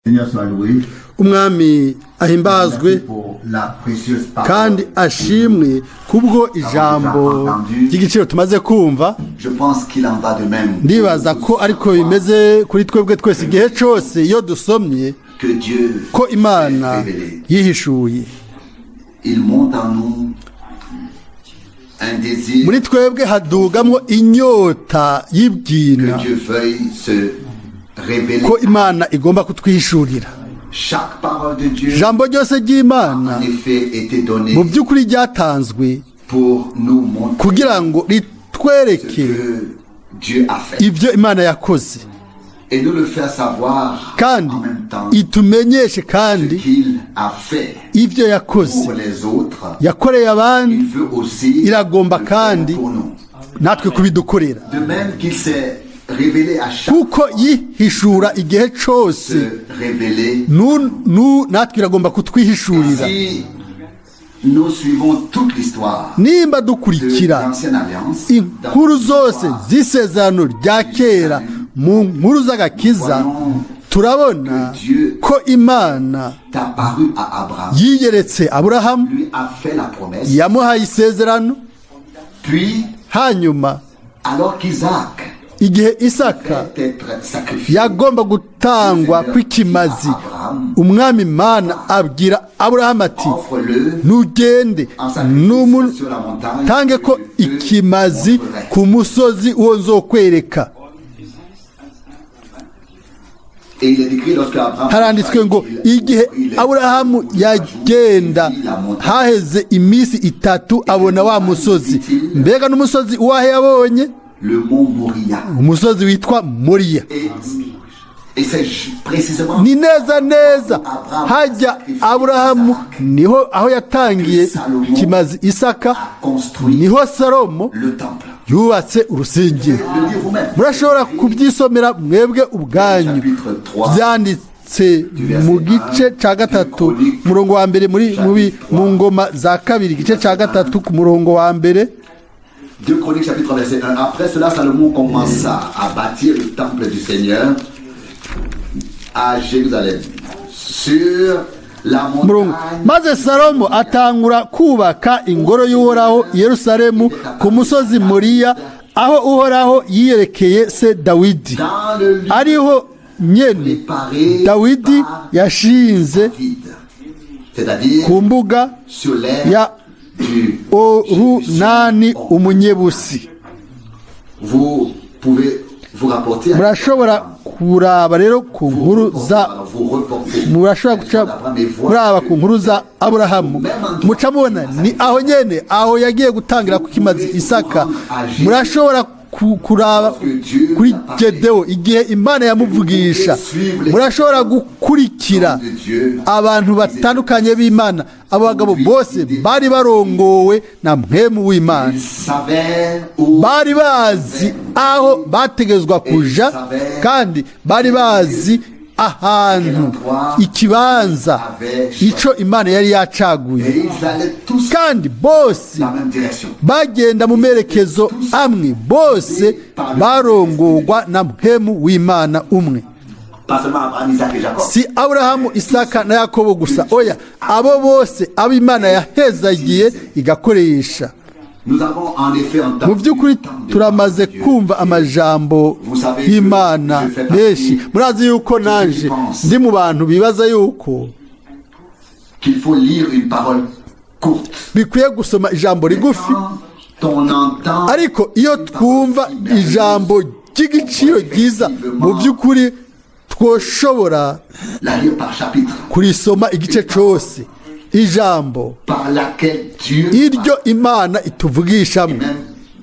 Seigneur soit loué. Umwami ahimbazwe Merci pour la précieuse parole. Kandi ashimwe kubwo ijambo ry'igiciro tumaze kumva. Je pense qu'il en va de même. Ndibaza ko ariko bimeze kuri twebwe twese igihe cyose iyo dusomye Que Dieu ko Imana s'est révélé. Yihishuye. Il monte en nous un désir Muri twebwe hadugamwo inyota y'ibwina que Dieu veuille se révéler. Ko Imana igomba kutwihishurira. Chaque parole de Dieu, Ijambo ryose ry'Imana en effet, était donnée mu by'ukuri ryatanzwe pour nous montrer kugira ngo ce ritwereke que Dieu a fait. Ibyo Imana yakoze Et nous le faire savoir kandi en même temps itumenyeshe ce kandi qu'il a fait ibyo yakoze pour les autres. Yakoreye abandi Il veut aussi iragomba le faire kandi pour nous. Natwe kubidukorera. De même qu'il s'est révélé à chaque Kuko yihishura igihe cyose se révéler. Nu natwe iragomba kutwihishurira. Si nous suivons toute l'histoire Nimba de dukurikira l'ancienne alliance, inkuru zose z'isezerano rya kera mu nkuru z'agakiza turabona ko Imana est apparu à Abraham, yiyeretse Aburahamu lui a fait la promesse, yamuhaye isezerano puis hanyuma alors qu'Isaac igihe Isaka devait être sacrifié, yagomba gutangwa kw'ikimazi umwami Imana abwira Aburahamu ati offre-le nugende en sacrifice sur la montagne tange ko que je te ikimazi montrerai. Ku musozi uwo nzokwereka. Et il est écrit lorsque Abraham Haranditswe ngo igihe Aburahamu yagenda haheze iminsi 3 abona wa musozi. Mbega n'umusozi uwahe yabonye? Le mont Moria. Umusozi witwa Moriya. Et c'est précisément Ni neza neza hajya Aburahamu niho aho yatangiye kimazi Isaka a construit niho Salomo le temple. Yubatse urusengero. Le lire vous-même. Murashobora kubyisomera mwebwe ubwanyu byanditse mu gice cya 3 murongo wa mbere muri mu Ngoma za kabiri igice cya 3 ku murongo wa mbere. 2 Chroniques chapitre 3 verset 1. Après cela, Salomon commença à bâtir le temple du Seigneur à Jérusalem, sur la Murongo montagne. Maze Salomo atangura kubaka ingoro y'Uhoraho i Yerusalemu ku musozi Moriya aho Uhoraho yiyerekeye se Dawidi Dans le lieu ariho nyene préparé Dawidi par yashinze David, c'est-à-dire ku mbuga sur l'aire ya du Orunani Umunyebusi. Vous pouvez vous rapporter à Murashobora kuraba rero ku nkuru za vous reporter murashobora guca muraba ku nkuru za Aburahamu muca mubona ni aho nyene aho yagiye gutangira ku kimazi Isaka. Murashobora kuraba kuri Gedewo igihe Imana yamuvugisha. Murashobora gukurikira abantu batandukanye b'Imana. Abo bagabo bose bari barongowe na mpwemu w'Imana. Ils savaient où Bari bazi aho bategezwa kuja kandi bari bazi ahantu ikibanza ico Imana yari yacaguye. Et ils allaient tous Kandi bose dans la même direction. Bagenda mu merekezo amwe bose barongorwa na mpwemu w'Imana umwe. Pas seulement Abraham, Isaac et Jacob. Si Aburahamu Isaka na Yakobo gusa oya abo bose abo Imana yahezagiye igakoresha. Nous avons en effet entendu Mu by'ukuri tant de turamaze paroles de Dieu. Kumva amajambo y'Imana menshi. Murazi yuko nanje ndi mu bantu bibaza yuko Qu'il faut lire une parole courte. Bikwiye gusoma ijambo rigufi. Quand on entend Ariko iyo twumva ijambo ry'igiciro ryiza mu by'ukuri twoshobora la lire par chapitre, kurisoma igice cyose ijambo par laquelle Dieu iryo Imana ituvugishamo même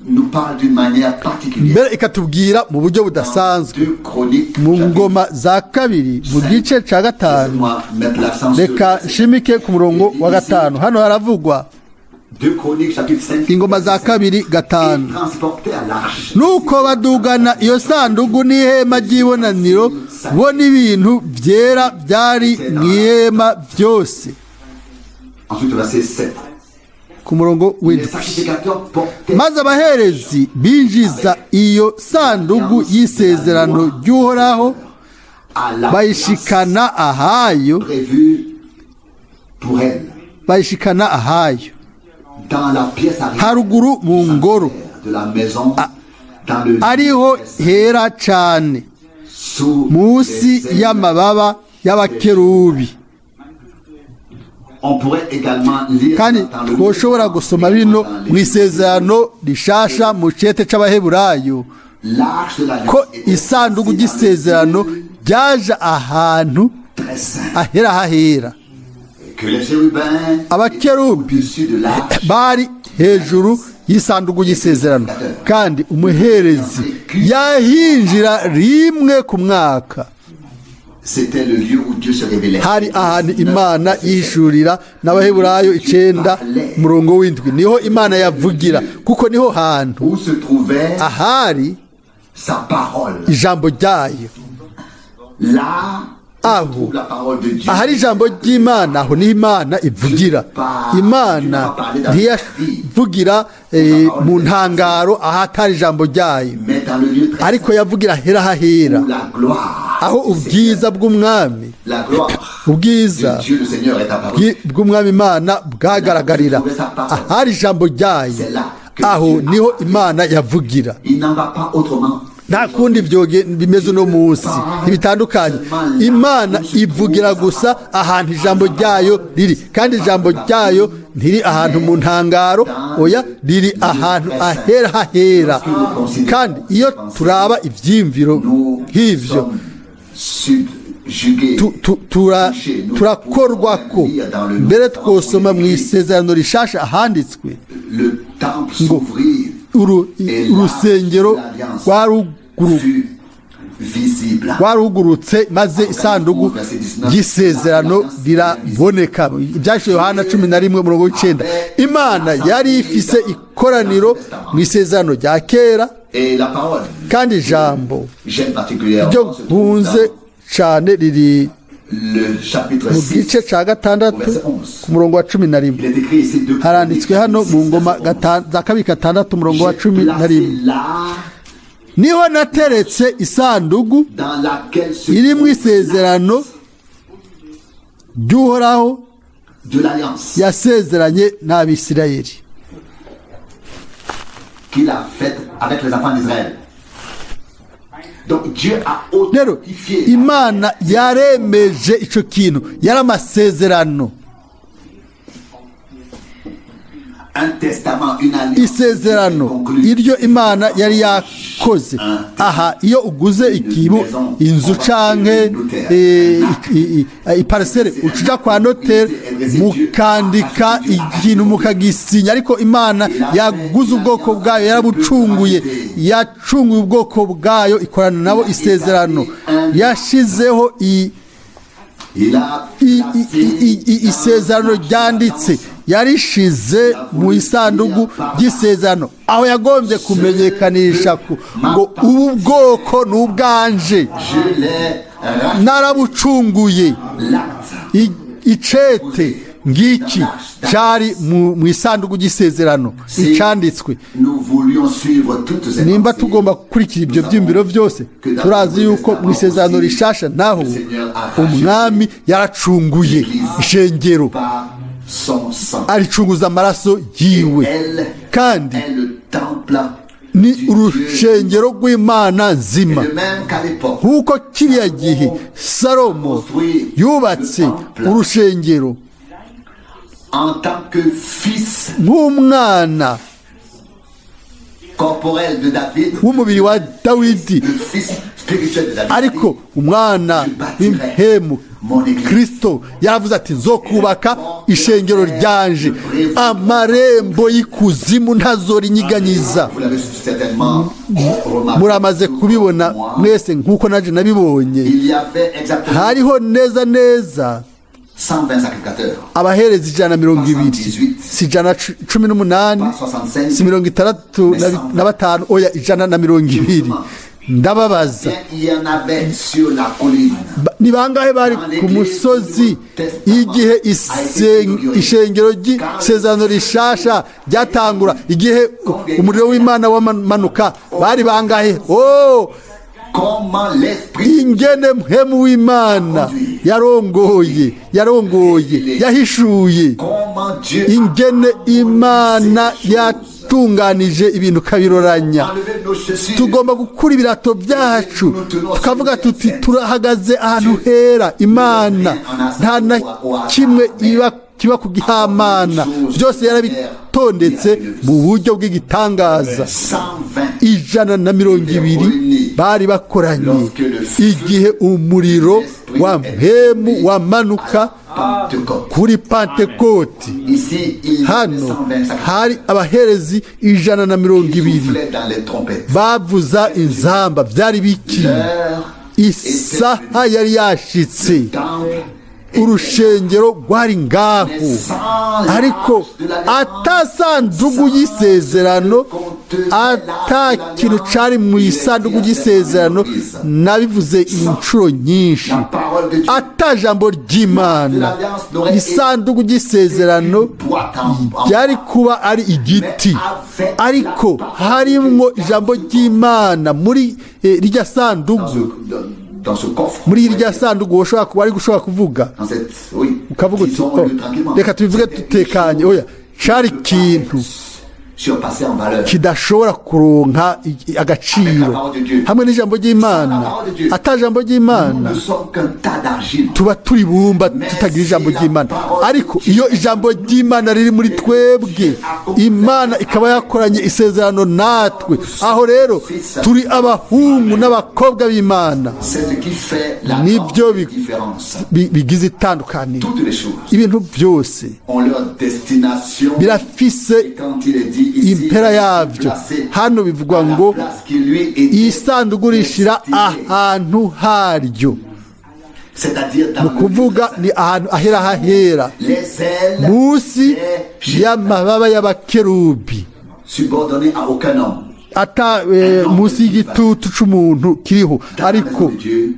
nous parle d'une manière particulière. Mbere ikatubwira mu buryo budasanzwe. 2 Chroniques, Mu Ngoma za kabiri mu gice cya 5 laissez-moi mettre l'accent sur reka nshimike ku murongo wa 5. Hano haravugwa 2 Chroniques chapitre 5. Ingoma za kabiri 5. Et transportèrent l'arche. Nuko badugana iyo sanduku n'ihema ry'ibonaniro bo n'ibintu byera byari mu ihema byose. Ensuite, au verset 7. Ku murongo Les w'7 sacrificateurs portaient maze abaherezi binjiza iyo sanduku y'isezerano ry'Uhoraho À la place Bayishikana ahayo, prévue pour elle, bayishikana ahayo dans la pièce arrière haruguru mu ngoro, de la maison, dans le lieu ariho très saint, hera cane, sous munsi les ailes. y'amababa y'abakerubi. On pourrait également lire Kandi dans le twoshobora gusoma bino dans mu isezerano rishasha mu cete c'Abaheburayo L'arche de l'alliance ko était isanduku placée dans le ry'isezerano lieu ryaje ahantu très saint. ahera hahera. Que les chérubins Abakerubi au-dessus de l'arche bari hejuru y'isanduku y'isezerano, kandi umuherezi yahinjira rimwe ku mwaka. C'était le lieu où Dieu se révélait. Hari ahantu Imana yihishurira. N'Abaheburayo 9 umurongo w'7, niho Imana yavugira, kuko niho hantu Où se trouvait ahari sa parole. ijambo ryayo. Là où se Aho trouve la parole de Dieu. Ahari ijambo ry'Imana, aho niho Imana ivugira. Imana ntiyavugira mu ntangaro ahatari ijambo ryayo, Mais dans le lieu très ariko yavugira hera hahera, où la gloire aho ubwiza bw'Umwami, la gloire ubwiza de Dieu le Seigneur est apparue. bw'Umwami Imana bwagaragarira. Ahari ijambo ryayo, aho niho Imana yavugira. Il n'en va pas autrement. Nta kundi byoge bimeze uno munsi, ntibitandukanye. Imana ivugira gusa ahantu ijambo ryayo riri, kandi ijambo ryayo ntiri ahantu mu ntangaro, oya, riri ahantu ahera hahera. Kandi iyo turaba ibyiyumviro Nous nk'ivyo, sommes subjugués. Turakorwa ko mbere twosoma mu isezerano rishasha ahanditswe Le temple s'ouvrit urusengero rwaruguru fut visible. Rwarugurutse, maze isanduku ry'isezerano riraboneka. Ibyashiwe Yohana 11 umurongo w'9. Imana yari ifise ikoraniro mu isezerano rya kera. Et la parole, Kandi ijambo j'aime particulièrement, ryo se trouve nkunze dans cane riri le chapitre mu 6. gice ca 6 ku murongo wa 11. Il est écrit ici deux Haranditswe hano mu Ngoma za kabiri 6 umurongo wa J'ai cumi na placé rimwe: l'arche Niho nateretse isandugu dans laquelle se iri mu trouve isezerano ry'Uhoraho de l'alliance yasezeranye n'Abisirayeli. Qu'il a faite avec les enfants d'Israël. Donc Dieu a Rero authentifié Imana yaremeje ico kintu, yari amasezerano, un testament, une alliance isezerano conclue. iryo Imana yari yakoze. Aha iyo uguze ikibu, inzu canke iparisere, uca kwa noteri mukandika ikintu mukagisinya. Ariko Imana yaguze ubwoko bwayo, yarabucunguye, yacunguye ubwoko bwayo, ikorana nabo isezerano, yashizeho Il a isezerano ryanditse, yarishize mu isanduku ry'isezerano, aho yagombye kumenyekanisha ngo ubu bwoko ni ubwanje, Je l'ai racheté. narabucunguye. L'acte Icete ngiki cyari mu isanduku ry'isezerano, icanditswe. Nous voulions suivre toutes ces Nimba pensées. tugomba gukurikira ibyo byiyumviro byose, turazi yuko mu isezerano rishasha naho Umwami yaracunguye ishengero, Par son sang. aricunguza amaraso yiwe, Elle kandi est le temple ni du Dieu. urushengero rw'Imana nzima. Et de même qu'à l'époque, Nk'uko kiriya gihe Salomo yubatse urushengero en tant que fils nk'umwana corporel de David, w'umubiri wa Dawidi, le fils spirituel de David, ariko umwana w'impemu Kristo, yaravuze ati: "Nzokubaka ishengero ryanje, amarembo y'ikuzimu ntazorinyiganyiza." Vous l'avez certainement remarqué. Muramaze kubibona mwese nk'uko naje nabibonye. Il y avait exactement Hariho neza neza 120 sacrificateurs. abahereza 120, si 118, Pas 65. si 65, oya, 120. Ndababaza, Bien, il y en avait sur la colline. Ni bangahe bari ku musozi igihe ishengero ry'isezerano rishasha ryatangura, igihe umuriro w'Imana wamanuka? Bari bangahe? Oh, Comment l'Esprit Ingene mpwemu w'Imana yarongoye, yarongoye, yahishuye. Comment Dieu Ingene Imana a choses. yatunganije ibintu kabiroranya. Enlever nos chaussures. Tugomba gukura ibirato byacu, tukavuga tuti: "Turahagaze ahantu hera." Imana nta na kimwe iba kiba ku gihamana, byose yarabitondetse mu buryo bw'igitangaza. 120 120 bari bakoranye igihe umuriro wa mpwemu wamanuka Pentecôte. kuri Pantekoti. Ici, il y avait Hano 120 sacrificateurs hari abaherezi ijana na mirongo qui ibiri soufflaient dans les trompettes. bavuza inzamba. Byari biki? L'heure Isaha yari yashitse. temple Urushengero rwari ngaho, ariko ata sanduku y'isezerano, ata kintu cari mu isanduku y'isezerano. Nabivuze inshuro nyinshi. La parole de Dieu, Ata jambo ry'Imana, isanduku y'isezerano boîte en byari kuba ari igiti, ariko harimwo ijambo ry'Imana muri rirya sanduku. Dans ce coffre. Muri irya sanduku woshobora kuba ari gushobora kuvuga, Dans cette, oui, ukavuga uti: disons-le "Oh, tranquillement. reka tubivuge C'était une dutekanye." chose Oya, cari ikintu surpassée en valeur. kidashobora kuronka agaciro hamwe n'ijambo ry'Imana. Ata jambo ry'Imana, Nous ne sommes qu'un tas d'argile. tuba turi bumba tutagira ijambo ry'Imana. Ariko iyo ijambo ry'Imana riri muri twebwe, Imana ikaba yakoranye isezerano natwe, aho rero turi abahungu n'abakobwa b'Imana. C'est ce qui fait la Nibyo grande différence. Bigize itandukaniro. Toutes les choses Ibintu byose ont leur destination. birafise Et quand il est dit ici, impera yabyo. placé Hano bivugwa à la ngo place qui lui était isanduku rishira destinée, ahantu haryo, c'est-à-dire dans ni le ukuvuga ni ahantu ahera hahera, les ailes munsi des chérubins, y'amababa y'abakerubi, subordonnées à aucun homme. Ata munsi y'igitutu c'umuntu kiriho, Dans la ariko maison de Dieu,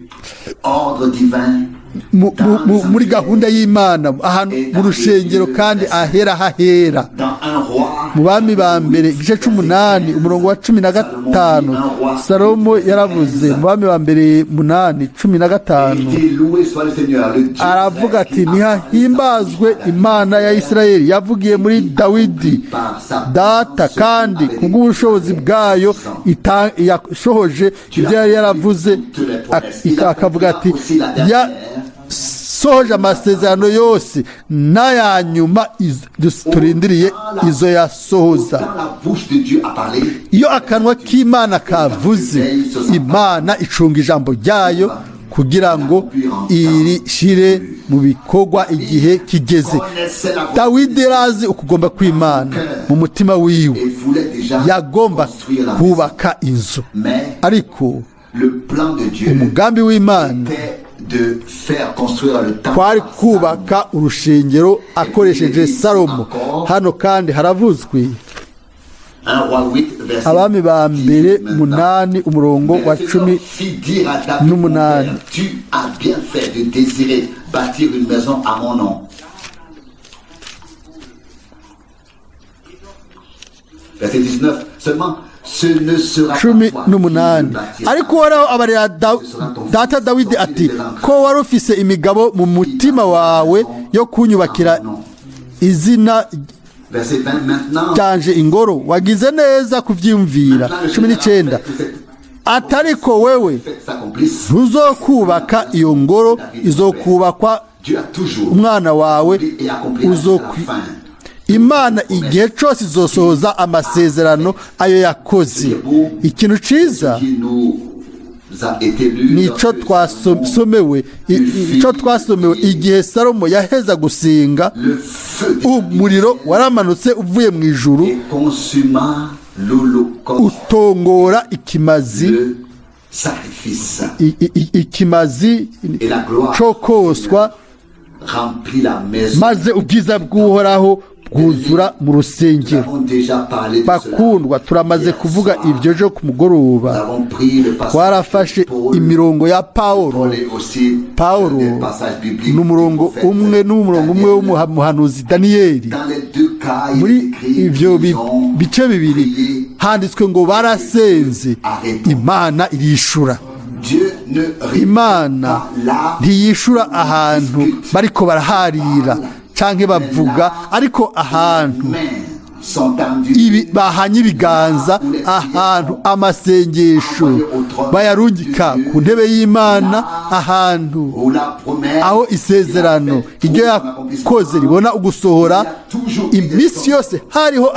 ordre divin, muri gahunda y'Imana, ahantu mu rushengero kandi ahera hahera. Dans un Roi, Mu Bami ba mbere igice c'umunani, umurongo wa 15, Salomo yaravuze, mu Bami ba mbere 8:15, il dit: "Loué soit le Seigneur, le Dieu aravuga d'Israël, ati: qui a "Nihahimbazwe Imana ya Isirayeli yavugiye muri Dawidi data, kandi kubw'ubushobozi bwayo yashohoje ibyo yari yaravuze." Akavuga ati: "Yasohoje amasezerano yose, n'aya nyuma turindiriye izo yasohoza." Quand la bouche de Dieu a parlé, Iyo akanwa k'Imana kavuze, Imana icunga ijambo ryayo kugira ngo irishire mu bikorwa igihe kigeze. Connaissait la volonté Dawidi yarazi ukugomba kw'Imana mu mutima wiwe. Et voulait déjà Yagomba construire la maison. kubaka inzu, Mais ariko le plan de Dieu umugambi w'Imana était de faire construire le temple kwari par kubaka urushengero akoresheje Salomo. Hano kandi haravuzwe, 1 Roi 8, verset Abami ba mbere 18 maintenant. 8, umurongo Mais wa le Seigneur cumi fit dire à David, mon n'umunani. père: "Tu as bien fait de désirer bâtir une maison à mon nom." Verset 19. "Seulement, ce ne sera pas cumi toi qui n'umunani le bâtira." Ariko Uhoraho abarira data Dawidi ati: "Ko wari ufise imigabo mu mutima wawe yo kunyubakira izina Verset 20. "Maintenant, ryanje ingoro, wagize neza kuvyiyumvira." maintenant le cumi Seigneur n'icenda a fait que cette Atariko wewe fête s'accomplisse. ntuzokubaka iyo ngoro, izokubakwa Dieu a toujours umwana wawe accompli et accompli à la uzokwi fin. Imana igihe cyose izosohoza amasezerano ayo yakoze. Ikintu ciza Qui nous a été lu nico lorsque twasomewe, ico twasomewe igihe Salomo yaheza gusenga, le feu umuriro waramanutse uvuye mu ijuru, et consuma l'holocauste, utongora ikimazi, le sacrifice, ikimazi et la gloire co koswa, remplit la maison. maze ubwiza bw'Uhoraho bwuzura mu Nous rusengero. avons déjà parlé de cela. Bakundwa, turamaze kuvuga ibyo ejo ku Nous mugoroba. avons pris le passage Twarafashe de Paul, imirongo ya Pawulo. Paul et aussi Pawulo des passages bibliques n'umurongo du prophète umwe, n'umurongo umwe Daniel. w'umuhanuzi Daniyeli. Dans les deux cas, il Muri est écrit ivyo qu'ils ont bice bibiri prié. handitswe ngo barasenze, Imana irishura. Dieu ne répond Imana pas là ntiyishura ahantu bariko baraharira canke bavuga, ariko ahantu mains sont tendues ibi bahanye ibiganza, ahantu amasengesho bayarungika ku ntebe y'Imana, ahantu où la promesse aho isezerano iryo yakoze ribona ugusohora. Iminsi yose hariho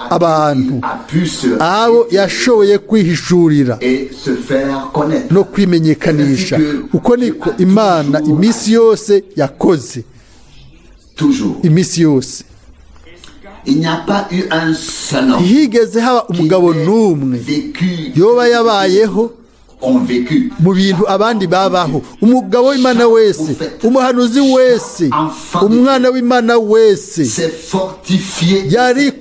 abantu a pu se abo yashoboye kwihishurira et se faire connaître. no kwimenyekanisha. Uko niko Imana iminsi yose yakoze. Toujours. Iminsi yose. Il n'y a pas eu un seul homme Ntihigeze haba umugabo qui ait n'umwe vécu yoba yabayeho ont vécu. mu bintu abandi babaho. Umugabo w'Imana wese, umuhanuzi wese, umwana w'Imana wese S'est fortifié, yari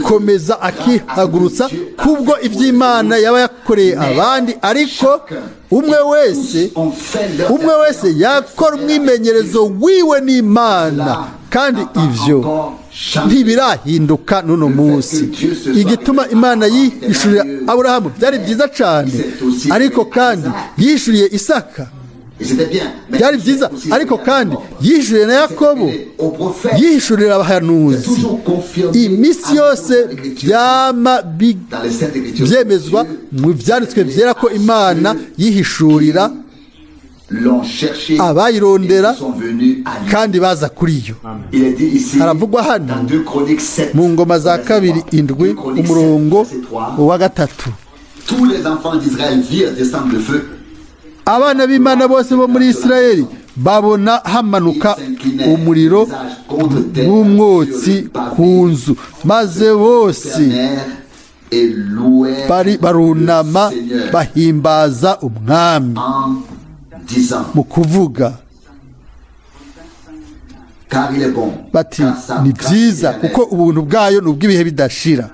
komeza akihagurutsa kubwo iby'Imana yaba yakoreye abandi, ariko umwe wese, ont fait leur umwe wese yakora umwimenyerezo wiwe n'Imana, kandi ivyo ntibirahinduka n'uno munsi. Igituma Imana yihishurira Aburahamu byari byiza cyane, ariko kandi yihishuriye Isaka. Et c'était bien. Mais Byari byiza, aussi ariko kandi Jacob. yihishuriye na Yakobo, Au prophète, yihishurira abahanuzi. toujours confirmé Iminsi yose byama dans les Saintes Écritures. byemezwa Dieu mu byanditswe byera ko Imana yihishurira l'ont cherché abayirondera et ils sont venus à lui. kandi baza kuri yo. Il est dit ici Haravugwa hano dans 2 Chroniques 7, mu Ngoma za kabiri 7, 2 Chroniques umurongo 7, verset 3, wa 3. Tous les enfants d'Israël virent descendre le feu. Abana b'Imana bose bo muri Isirayeli babona hamanuka umuriro n'umwotsi ku nzu, maze bose Prosternèrent et louèrent bari barunama le Seigneur bahimbaza Umwami en disant, mu kuvuga car il est bon, bati car sa ni grâce byiza, est éternelle. kuko ubuntu bwayo ni ubw'ibihe bidashira.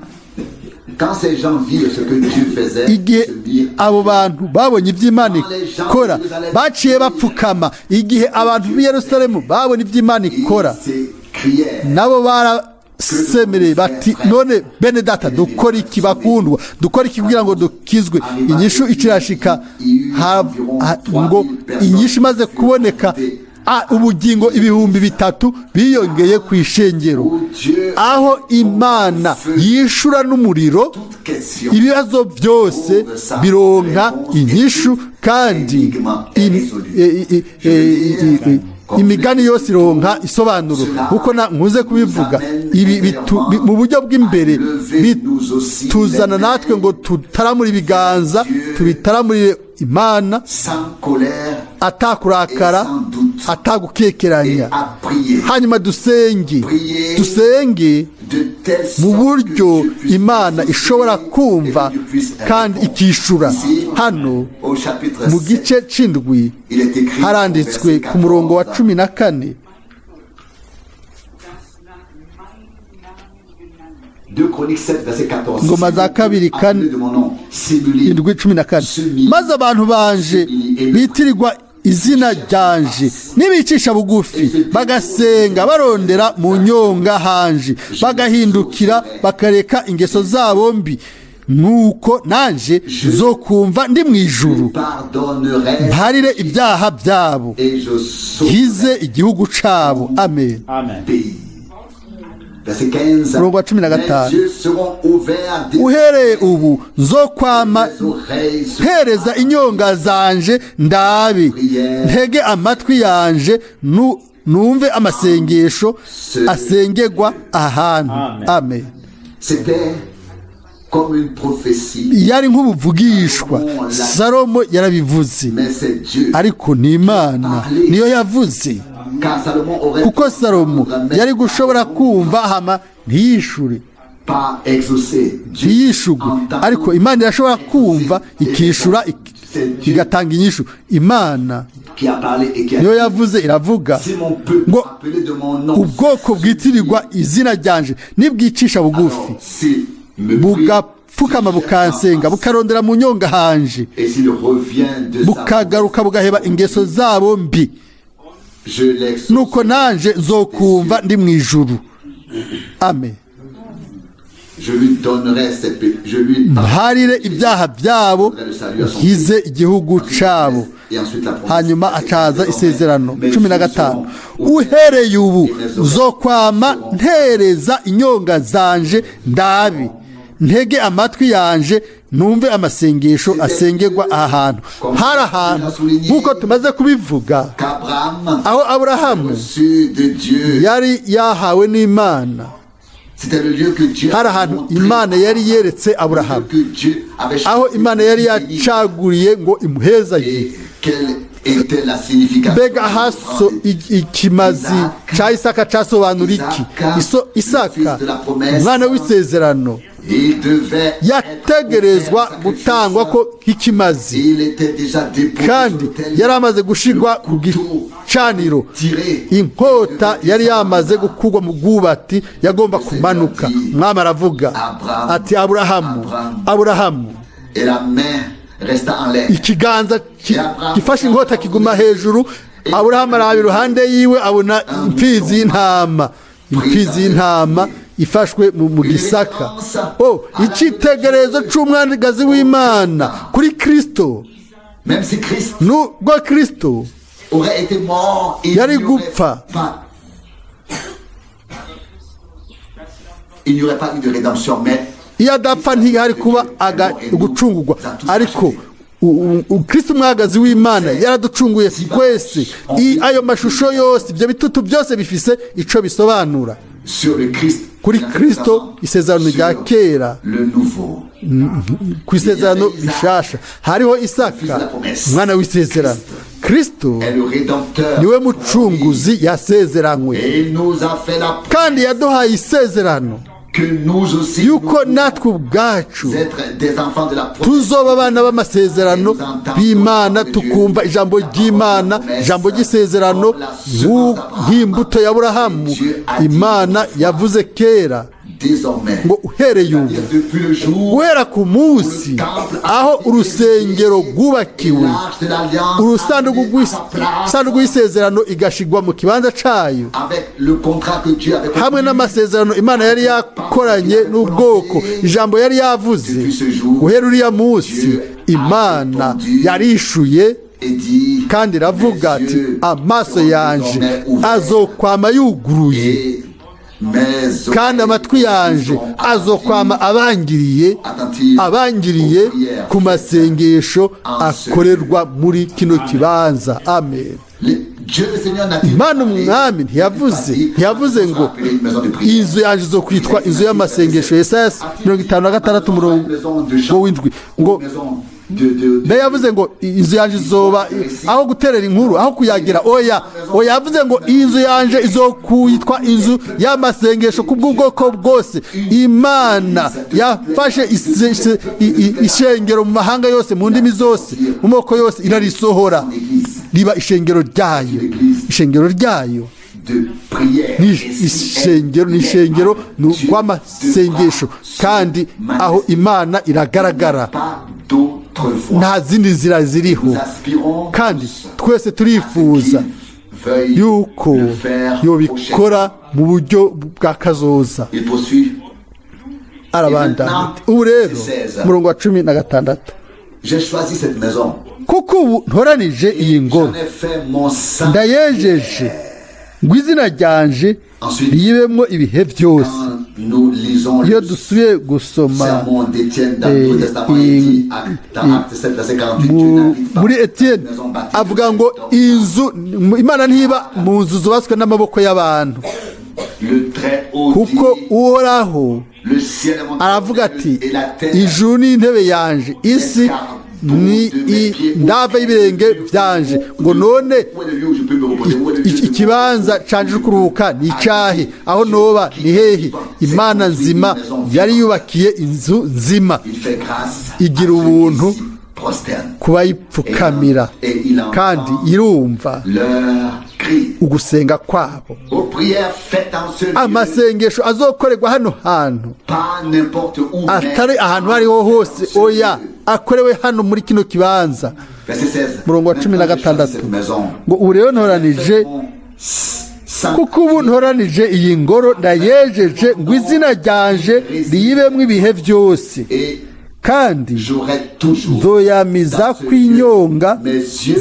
Quand ces gens virent ce que Dieu faisait, Igihe se mirent abo bantu babonye iby'Imana ikora, baciye bapfukama. Igihe abantu b'i Yerusalemu babonye iby'Imana ikora, ils s'écrièrent, nabo barasemereye bati: "None bene data, dukora iki? Bakundwa, dukora iki kugira ngo dukizwe?" Inyishu ikirashika ngo inyishu imaze kuboneka, ubugingo 3000 biyongeye ku ishengero. Où Dieu Aho Imana yishura n'umuriro, toute question ibibazo byose bironka inyishu, kandi imigani yose ironka isobanuro. Kuko nkuze kubivuga, ibi mu buryo bw'imbere bituzana natwe ngo tutaramure ibiganza, tubitaramurire Imana sans colère atakurakara, atagukekeranya, et à prier hanyuma dusenge, dusenge de telle mu sorte buryo que Dieu puisse Imana ishobora exaucer kumva et que Dieu puisse kandi répondre. ikishura. Ici, Hano au chapitre mu 7, gice c'indwi il est écrit au haranditswe verset ku murongo wa 14, 14. Das nach meinem Namen genannt 2 Chroniques 7, verset 14. Ngoma za kabiri kane Appelé de mon nom, s'humilie, 7:14. Maze abantu banje bitirirwa izina ryanje nibicisha bugufi, bagasenga barondera mu nyonga hanje, bagahindukira bakareka ingeso zabo mbi, nuko nanje nzokumva ndi mu ijuru, pardonnerai mparire ibyaha byabo, et je sauverai nkize igihugu cabo. Amen. Amen. pays. Verset 15. Umurongo wa 15. Mes yeux seront ouverts des Uhereye ubu nzokwama mes oreilles seront mpereza inyonga zanje ndabe, ntege amatwi yanje numve amasengesho asengerwa ahantu. Amen. C'était comme une prophétie, Yari nk'ubuvugishwa, Salomo yarabivuze, mais c'est Dieu. ariko ni Imana niyo yavuze, Car Salomon aurait kuko Salomo yari gushobora kumva hama ntiyishure, pas exaucé. Dieu ntiyishugwe, entend ariko Imana irashobora kumva ikishura, igatanga inyishu. Imana qui a parlé et qui a niyo dit, yavuze, iravuga si mon peuple ngo appelé de mon nom, ubwoko bwitirirwa izina ryanje nibwicisha bugufi, alors s'il me prie, bugapfukama bukansenga, bukarondera mu nyonga hanje, et s'il revient de sa bukagaruka bugaheba ingeso zabo mbi, je l'exauce. Nuko nanje nzokumva ndi mu ijuru. Amen. Je lui donnerai ses péchés. Je lui mparire ibyaha byabo nkize igihugu cabo. Et ensuite la promesse. Hanyuma acaza isezerano 15: uhereye ubu zokwama ntereza inyonga zanje ndabi, ntege amatwi yanje numve amasengesho asengerwa aha hantu. Hari ahantu, nk'uko tumaze kubivuga, Qu'Abraham aho Aburahamu reçu de Dieu. yari yahawe n'Imana. C'était le lieu que Dieu Hari avait ahantu montré. Imana yari yeretse Aburahamu, Que Dieu avait aho choisi Imana yari de bénir. yacaguriye ngo imuhezagiye. Et quelle était la signification? Mbega haso ikimazi ca Isaka casobanura iki? Isaka, umwana w'isezerano, Il devait yategerezwa gutangwa ko nk'ikimazi, Il était déjà déposé kandi sur l'autel. yari amaze gushigwa ku gicaniro. Inkota yari yamaze gukurwa mu bwubati, yagomba kumanuka. Umwami aravuga ati: "Aburahamu, Aburahamu." Et la main resta en l'air. Ikiganza gifashe inkota kiguma hejuru. Aburahamu araba iruhande yiwe, abona imfizi y'intama, imfizi y'intama ifashwe mu gisaka. Oh, icyitegererezo c'umwagazi w'Imana kuri Kristo. Même si Christ Nubwo Kristo aurait été mort, il yari n'y aurait gupfa, pas, il n'y aurait pas eu de rédemption, mais iyo adapfa ntihari kuba gucungurwa, ariko Kristo umwagazi w'Imana yaraducunguye twese. Ayo mashusho yose, ibyo bitutu byose bifise ico bisobanura sur le Christ, kuri Kristo, isezerano rya sur kera, le nouveau. ku isezerano rishasha. Hariho Isaka, umwana w'isezerano. Kristo Est le rédempteur. niwe mucunguzi yasezeranywe. Et il nous a fait la Kandi yaduhaye isezerano que nous aussi yuko nous natwe ubwacu être des enfants de la promesse. tuzoba abana b'amasezerano b'Imana, tukumva ijambo ry'Imana, ijambo ry'isezerano, nk'imbuto ya Burahamu. Imana yavuze kera Désormais, ngo uhereye ubu, c'est-à-dire depuis le jour guhera ku munsi aho urusengero rwubakiwe, l'arche de l'alliance urusanduku amenée à sa place, isanduku y'isezerano igashigwa mu kibanza cayo, avec le contrat que Dieu avait hamwe conclu, n'amasezerano Imana yari yakoranye n'ubwoko, ijambo yari yavuze, guhera uriya munsi Imana yarishuye et dit: kandi iravuga ati: "Amaso yanje azokwama yuguruye, Et mes kandi amatwi yanje azokwama abangiriye, abangiriye ku masengesho akorerwa muri kino kibanza." Amen. Dieu le Seigneur n'a-t-il Imana Umwami ntiyavuze ngo inzu yanjye izo kwitwa inzu y'amasengesho? Yesaya 56 umurongo w'indwi ngo mbe yavuze ngo inzu yanjye izoba aho guterera inkuru, aho kuyagira? Oya, oya, yavuze ngo inzu yanjye izokwitwa inzu y'amasengesho ku bw'ubwoko bwose. Imana yafashe ishengero mu mahanga yose, mu ndimi zose, mu moko yose, irarisohora riba ishengero ryayo, ishengero ryayo. De prière. Ni ishengero ni rw'amasengesho, kandi aho Imana iragaragara. Pas d'autre voie. Nta zindi nzira ziriho. Nous aspirons Kandi twese turifuza veuille yuko le faire yobikora mu buryo bwa kazoza. Il poursuit. Arabandanya ati: ubu rero, umurongo wa 16: J'ai choisi cette maison. Kuko ubu ntoranije iyi ngoro, J'en ai fait mon saint. ndayejeje ngo izina ryanje riyibemwo ibihe byose. Quand nous lisons Iyo le dusubiye gusoma sermon d'Étienne dans le Nouveau Testament, il dit, dans Acte 7, verset 48, Dieu n'habite pas muri Etienne une maison bâtie avuga ngo inzu Imana ntiba mu nzu zubatswe n'amaboko y'abantu. Le Très-Haut Kuko dit, Uhoraho le ciel est mon aravuga ati: et la terre "Ijuru ni intebe yanje, isi ni indava y'ibirenge byanje. Ngo none Où est le lieu où je peux me reposer? Où est le lieu de ikibanza canje cyo kuruhuka ni icahe? Aho noba ni hehe?" Imana nzima yari yubakiye inzu nzima. Il fait grâce Igira à ceux qui ubuntu s'y prosternent. Ku bayipfukamira, kandi irumva Leur cri. ugusenga kwabo. Aux prières faites en ce lieu, Amasengesho azokorerwa hano hantu, pas n'importe où, mais atari ahantu aho ariho hose, oya, akorewe hano muri kino kibanza. Verset 16. Murongo wa cumi na Maintenant, j'ai choisi gatandatu cette maison. ngo ubu rero ntoranije Mon Kuko ubu ntoranije iyi ngoro, ndayejeje ngo izina ryanje riyibemwo ibihe byose, Et kandi j'aurai toujours nzoyamiza kw'inyonga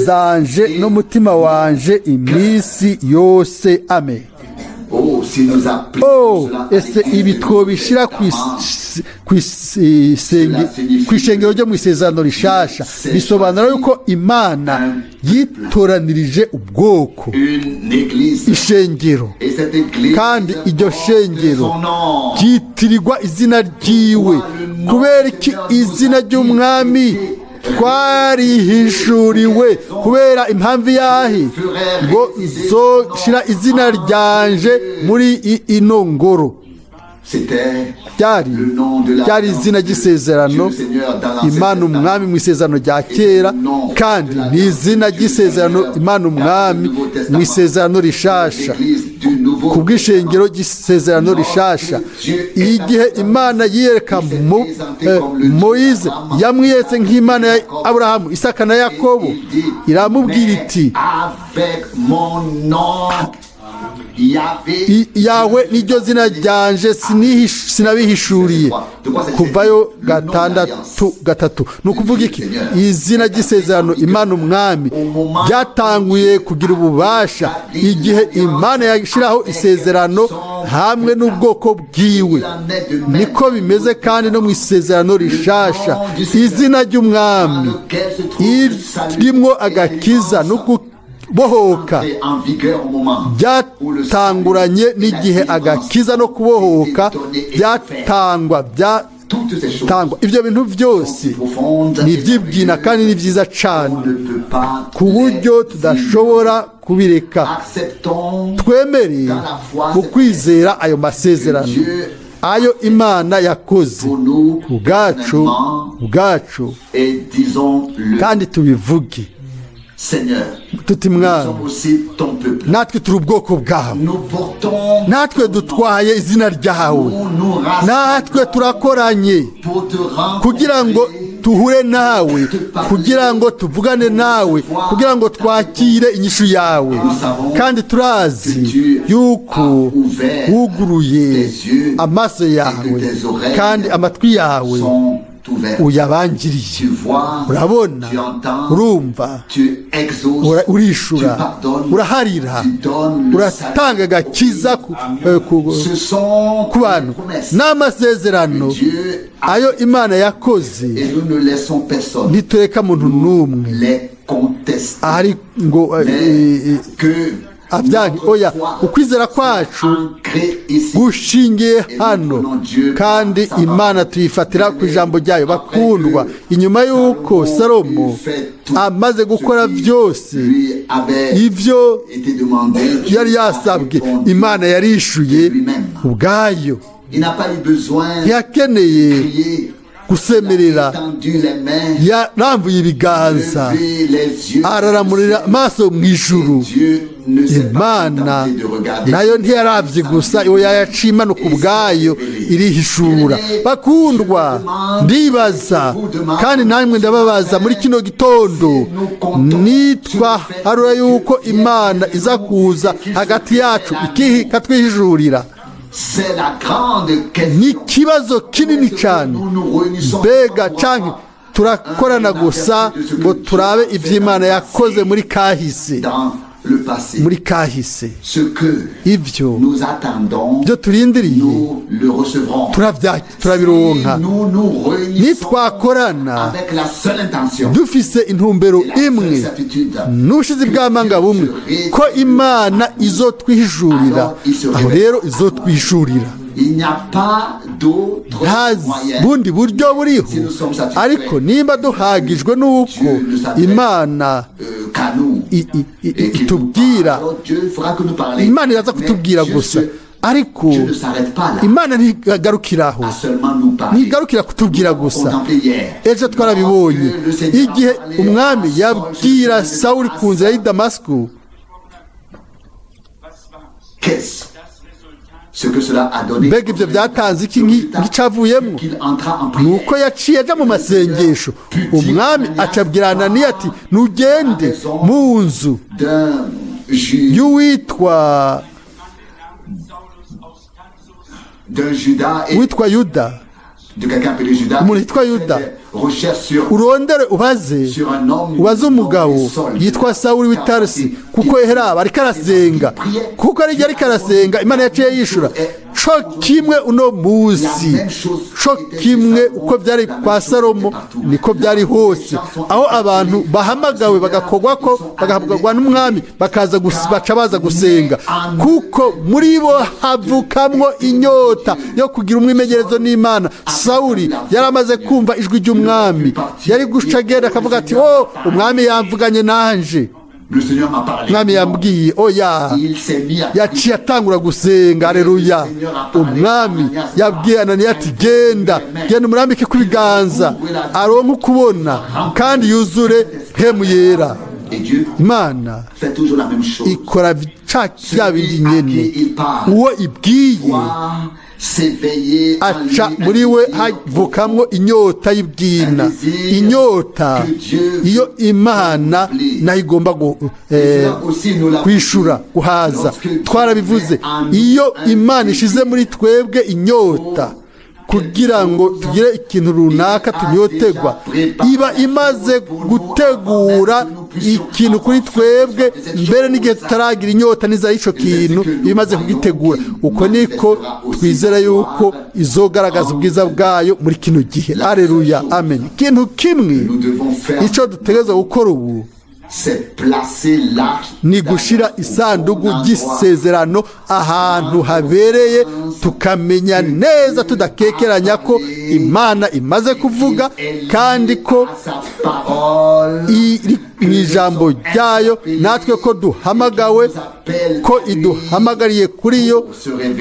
zanje n'umutima wanje iminsi yose. Amen. Oh, si nous appliquons Oh, cela à ese l'Église ibi du twobishyira Testament, kw'ishengero ryo mu Isezerano Rishasha, bisobanura yuko Imana yitoranirije ubwoko, une église, ishengero, et cette église kandi iryo porte shengero son nom. ryitirirwa izina ryiwe. Kubera iki izina ry'Umwami twarihishuriwe? Kubera impamvu yahe? Ngo nzoshira izina ryanje muri ino ngoro. C'était Ryari le nom de la ryari izina ry'isezerano Dieu Seigneur dans l'Ancien Imana Testament. Umwami mu Isezerano rya Kera, kandi ni izina ry'isezerano Imana Umwami mu Isezerano Rishasha, L'église du Nouveau ku bw'ishengero ry'Isezerano Rishasha. Igihe Imana yiyereka mu Moyize, yamwiyeretse nk'Imana ya Aburahamu, Isaka na Yakobo. Iramubwira iti: Avec mon nom, Yahvé. Yawe niryo zina ryanje, sinabihishuriye. Kuvayo 6:3. Ni ukuvuga iki? Izina ry'isezerano Imana Umwami ryatanguye kugira ububasha igihe Imana yashyiraho isezerano hamwe n'ubwoko bwiwe. Niko bimeze kandi no mu Isezerano Rishasha, izina ry'Umwami rimwo agakiza no kubohoka Entré en vigueur au moment byatanguranye n'igihe agakiza no kubohoka byatangwa toutes ces choses byatangwa. Ibyo bintu byose ni iby'ibwina kandi ni byiza cyane, on ne peut pas ku buryo les tudashobora kubireka. Acceptons Twemere mu kwizera ayo masezerano, ayo Imana yakoze pour nous ubwacu personnellement ubwacu, et disons-le: kandi tubivuge Seigneur, tuti: nous Mwana, sommes aussi ton peuple. natwe turi ubwoko bwawe, Nous portons, natwe dutwaye izina ryawe, nous nous rassemblons natwe turakoranye pour te kugira ngo rencontrer tuhure nawe, kugira ngo tuvugane nawe, kugira ngo twakire inyishu yawe. Kandi turazi yuko wuguruye amaso yawe kandi amatwi yawe sont ouverts. uyabangiriye. Tu vois, Urabona, tu entends, urumva, tu exauces, urishura, tu pardonnes, uraharira, tu donnes le uratanga salut. agakiza Ce sont ku les bantu. promesses N'amasezerano que Dieu a ayo Imana yakoze. Et nous ne laissons personne Ntitureka muntu n'umwe les contester. ahari ngo Mais que abyange. notre Oya, foi ukwizera kwacu ancrée ici. gushingiye hano, kandi Imana tuyifatira ku ijambo ryayo. Bakundwa, inyuma y'uko Salomo amaze gukora byose Lui avait ibyo été demandé, Dieu yari a yasabwe, répondu. Imana yarishuye ubwayo. Il n'a pas eu besoin de Ntiyakeneye crier. Gusemerera. Il a tendu les mains, Yarambuye ibiganza, levé les yeux. araramurira amaso mu ijuru. Dieu ne s'est pas Imana contenté de regarder. nayo ntiyaravye gusa, iyo yayaciye imanuka ubwayo irihishura. Bakundwa, ndibaza kandi namwe ndababaza muri kino gitondo, nitwa harura yuko Imana iza kuza hagati yacu ikatwihishurira, C'est la grande question. ni ikibazo kinini cyane. Nous nous réunissons Mbega canke turakorana gusa ngo turabe ivy'Imana yakoze muri kahise, dans le passé. muri kahise? Ce que Ivyo nous attendons, byo turindiriye, nous le recevrons. Turabironka. Si nous nous réunissons Nitwakorana avec la seule intention dufise intumbero et la seule imwe certitude n'ushize bw'amanga bumwe ko Imana izotwihishurira, aho rero izotwihishurira. Il n'y a pas d'autre Nta moyen. bundi buryo buriho. Ariko nimba duhagijwe n'uko Imana Qu'à nous. i- itubwira, Alors Dieu fera que nous parler. Imana iraza Mais kutubwira Dieu gusa. Ariko Dieu ne s'arrête pas là Imana ntigarukiraho, à seulement nous parler. ntigarukira kutubwira gusa. Contemplé hier. Ejo twarabibonye igihe Umwami yabwira Sawuli ku nzira y'i Damasiko. Qu'est-ce ce que cela a donné? Mbega ibyo byatanze iki nk'icavuyemo? Qu'il entra en Ni prière. uko yaciye aja mu masengesho. Umwami acabwira Ananiya ati: "Nugende mu nzu D'un juge y'uwitwa d'un Judas et witwa Yuda, de quelqu'un appelé Judas. Umuntu yitwa Yuda. Fait des recherches sur urondere ubaze, sur un homme ubaze umugabo nommé Saul. yitwa Sawuli w'i Tarisi, kuko eheraba ariko arasenga, kuko ari ariko arasenga Imana yaciye yishura. Co kimwe uno musi, co kimwe uko byari kwa Salomo niko byari hose, aho abantu bahamagawe bagakogwa ko bagahamagagwa n'umwami bakaza baca baza gusenga, kuko muri bo havukamwo inyota yo kugira umwimenyerezo n'Imana. Sawuli yari amaze kumva ijwi ry'umwami, yari guca agenda akavuga ati: "Oh, umwami yamvuganye nanje." Le Seigneur m'a parlé. Umwami yambwiye. Oya, Il s'est mis à yaciye atangura gusenga. Aleluya! Umwami yabwiye Ananiya ati: "Genda, genda umurambike ku ibiganza, aronke ukubona kandi yuzure Mpwemu Yera." Et Dieu Imana fait toujours la même chose. ikora ca bya bindi nyene. Uwo ibwiye, Voir s'éveiller en aca lui un muri we désir havukamwo inyota y'ibwina, inyota iyo Imana nayo igomba kwishura, guhaza. Twarabivuze, iyo Imana ishize muri twebwe inyota kugira ngo tugire ikintu runaka tunyotegwa, iba imaze gutegura ikintu kuri twebwe mbere n'igihe tutaragira inyota n'iza y'icyo kintu, iba imaze kugitegura. Uko niko twizera yuko izogaragaza ubwiza bwayo muri kino gihe. Aleluya, amen. Ikintu kimwe Nous devons faire, icyo dutegereza gukora ubu c'est placer l'arche ni gushira isanduku ry'isezerano ahantu habereye, tukamenya neza tudakekeranya ko Imana imaze kuvuga kandi ko sa parole iri mu ijambo ryayo, natwe ko duhamagawe, ko iduhamagariye kuri yo